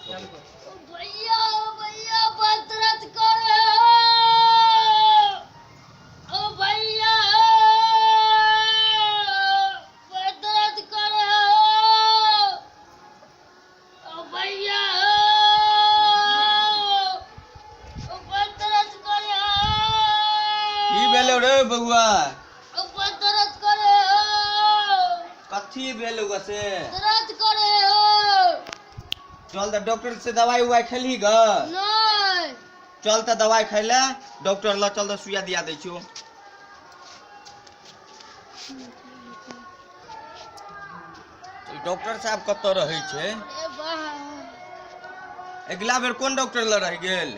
भैया भैया बदरत करे ओ भैया बदरत करे ओ भैया बदरत करे की भेलौ रे बौआ? बदरत करे कथी भेलौ से? दर्द करे चल तऽ डॉक्टर से दवाई उवाई खेलही ग? नहीं। चल तऽ दवाई खाइ ले डॉक्टर लग चल तऽ सुइया दिया दै छियौ। ई डॉक्टर साहब कतऽ रहै छै? ए बा अगिला बेर कोन डॉक्टर लग रहि गेल?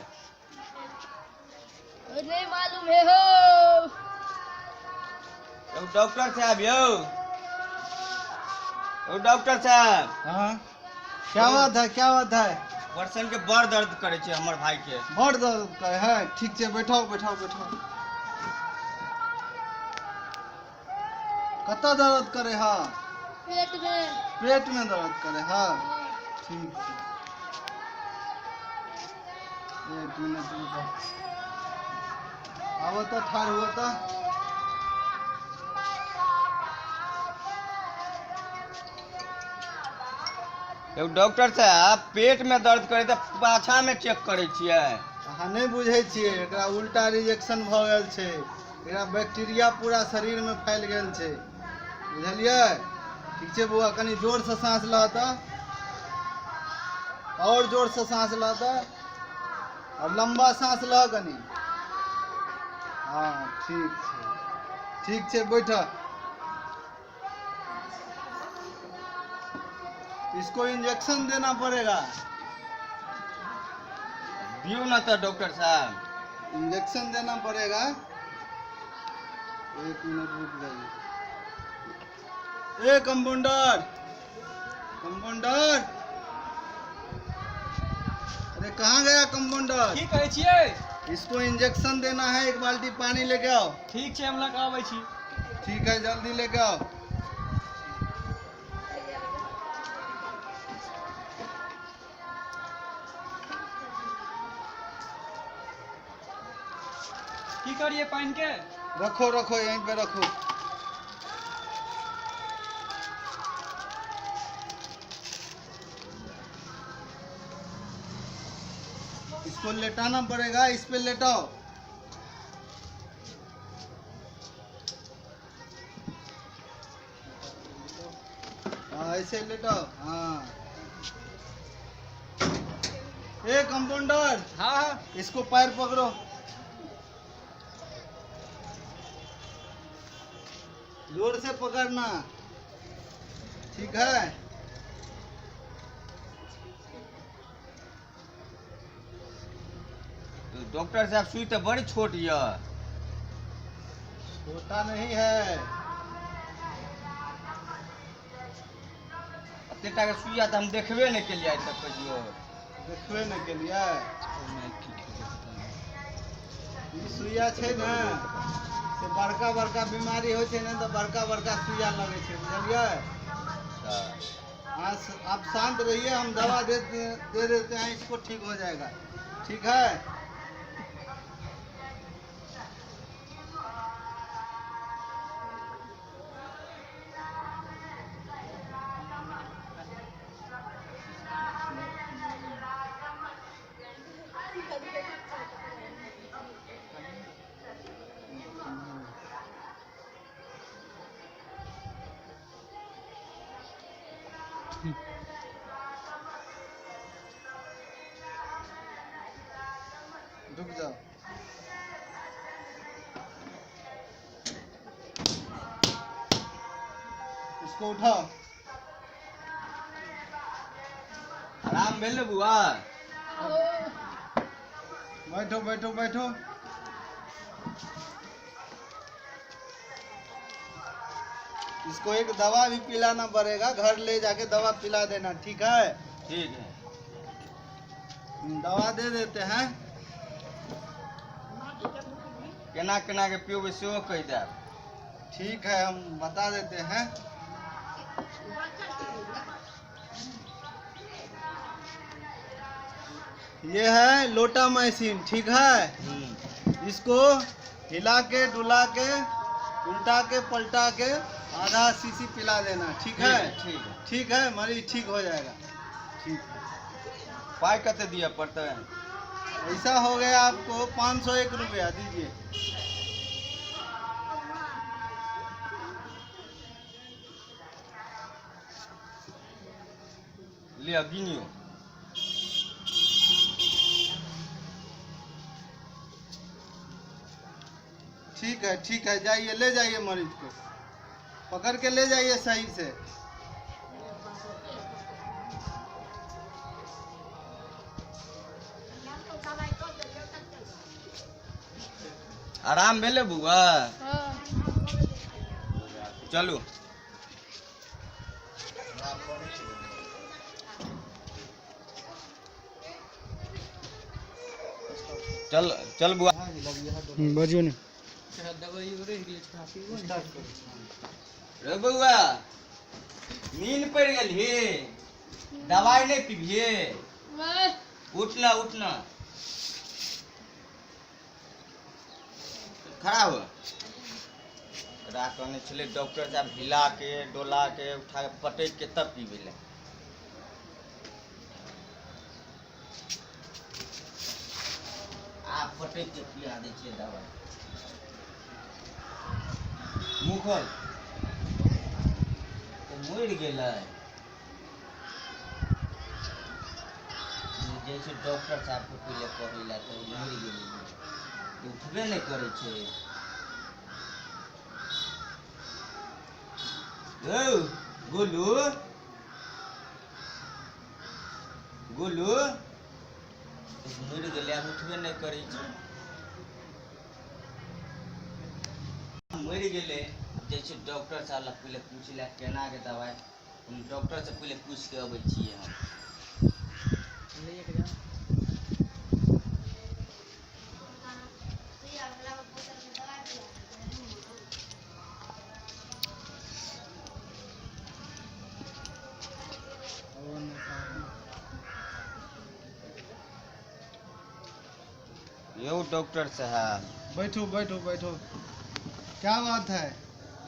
नहीं मालूम है हो। यौ डॉक्टर साहब, यौ यौ डॉक्टर साहब। हाँ, क्या बात है, क्या बात है? पर्सन के बड़ दर्द करे छै हमर भाई के। बड़ दर्द करे है? ठीक छै, बैठाओ बैठाओ बैठाओ। कतऽ दर्द करे है? पेट में। पेट में दर्द करे है? ठीक छै, एक मिनट रुको। आबो तऽ, ठाढ़ हुआ तऽ। यौ डॉक्टर साहब, पेट में दर्द करे तऽ पाछा में चेक करे छियै? अहाँ नहि बुझै छियै, एकरा उल्टा रिजेक्शन भऽ गेल छै। एकरा बैक्टीरिया पूरा शरीरमे फैल गेल छै, बुझलियै? ठीक छै बौआ, कनि जोरसँ साँस लऽ तऽ, आओर जोरसँ साँस लऽ तऽ, आओर लम्बा साँस लऽ कनि। हँ, ठीक छै, ठीक छै, बैठ। इसको इंजेक्शन देना पड़ेगा। दियौ ने तऽ डॉक्टर साहब। इंजेक्शन देना पड़ेगा, एक मिनट रुक जाइए। ए कंपाउंडर, कंपाउंडर, अरे कहाँ गया कंपाउंडर? की कहै छियै? इसको इंजेक्शन देना है, एक बाल्टी पानी लेके आओ। ठीक छै, हम लऽ कऽ आबै छी। ठीक है, जल्दी लेके आओ। की करिए पानि के? रखो रखो, यहीं पे रखो। इसको लेटाना पड़ेगा, इस पे लेटाओ। हाँ, ऐसे लेटाओ। हाँ, ए कंपाउंडर। हाँ हाँ। इसको पैर पकड़ो, जोर से पकड़ना, ठीक है? डॉक्टर साहब, सुई तऽ बड़ी छोट यऽ। छोटा नहीं है। एते टा के सुइया तऽ हम देखबे नहि केलियै आइ तक कहियो। देखबे नहि केलियै? ई सुइया छै ने, से बड़का बड़का बीमारी होइ छै ने, तऽ बड़का बड़का सुइया लगै छै, बुझलियै? अच्छा। हाँ, आप शांत रहिए, हम दवा दे दे देते हैं इसको, ठीक हो जाएगा, ठीक है? रुक जाओ, इसको उठाओ। आराम भेल ने बुआ? बैठो बैठो बैठो। इसको एक दवा भी पिलाना पड़ेगा, घर ले जाके दवा पिला देना, ठीक है? ठीक है। दवा दे देते हैं। केना केना के पियोबै सेहो कहि देब। ठीक है, हम बता देते हैं। ये है लोटामाइसिन, ठीक है। इसको हिला के डुला के उल्टा के पलटा के आधा सीसी पिला देना, ठीक है। ठीक है। ठीक है, मरीज ठीक हो जाएगा। ठीक है। पाइ कते दिअ पड़तै? ऐसा हो गया आपको 501 रुपया दीजिए। लिअ गिनियो। ठीक है, ठीक है, जाइए, ले जाइए मरीज को पकड़ के ले जाइए सही से। आराम भेलै बौआ? हाँ। चलू। चल चल बुआ। बजियो ने। रे बौआ, नींद पड़ि गेल हे, दवाइ नहि पीबिहे? नहीं। उठना उठना, खड़ा हो। एकरा कहने छलै डॉक्टर साहब हिला के डोला के उठा के पटकि के तब पीबै लए। आब पटकि के पिया दै छियै दवाइ। मुँह खोल। तऽ मरि गेलै। जे छै डॉक्टर साहबके पहिले कहै लए, तऽ मरि गेलै, उठबे नहि करै छै। यौ गोलू, गोलू मरि गेलै, आब उठबे नहि करै छै, मरि गेलै। जे छै डॉक्टर साहब लग पहिले पूछि लए केना के दवाइ। हम डॉक्टर से पहिले पूछि के अबै छियै हम। यौ डॉक्टर साहब। बैठो बैठो बैठो, क्या बात है?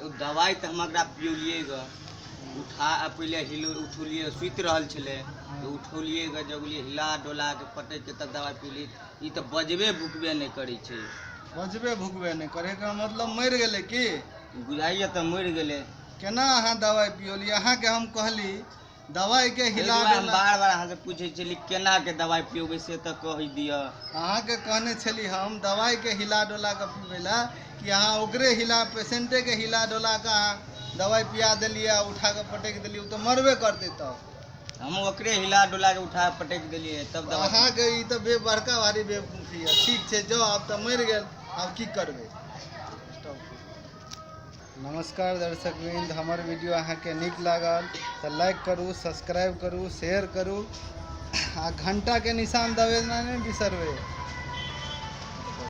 यौ दवाइ तऽ हम एकरा पियौलियै ग, उठा पहिले हिल उठौलियै, सुति रहल छलै तऽ उठौलियै ग, जगलियै, हिला डोला के पटकि के तब दवाइ पिलियै। ई तऽ बजबे भुकबे नहि करै छै। बजबे भुकबे नहि करे के मतलब मरि गेलै की? बुझाइए तऽ मरि गेलै। केना अहाँ दवाइ पियोलियै? अहाँके हम कहली दवाइ के एहि हिला दुआरे हम डोला। बार बार अहाँसँ पूछै छली केना के दवाइ पियौबै, से तऽ कहि दिअ। अहाँके कहने छली हम दवाइ के हिला डोला के पीबै लए, कि अहाँ ओकरे हिला पेशेंटे के हिला डोला के अहाँ दवाइ पिया देलियै आ उठा के पटकि देलियै, ओ तऽ मरबे करतै तब। हम ओकरे हिला डोला के उठा के पटकि देलियै तब दवाइ। अहाँके ई तऽ बे बड़का भारी बेवकूफी यऽ। ठीक छै, जाउ, आब तऽ मरि गेल, आब की करबै? स्टॉप। नमस्कार दर्शक वृंद, हमर वीडियो अहाँके नीक लागल तऽ लाइक करू, सब्सक्राइब करू, शेयर करू आ घंटाके निशान दबेना नहि बिसरबै।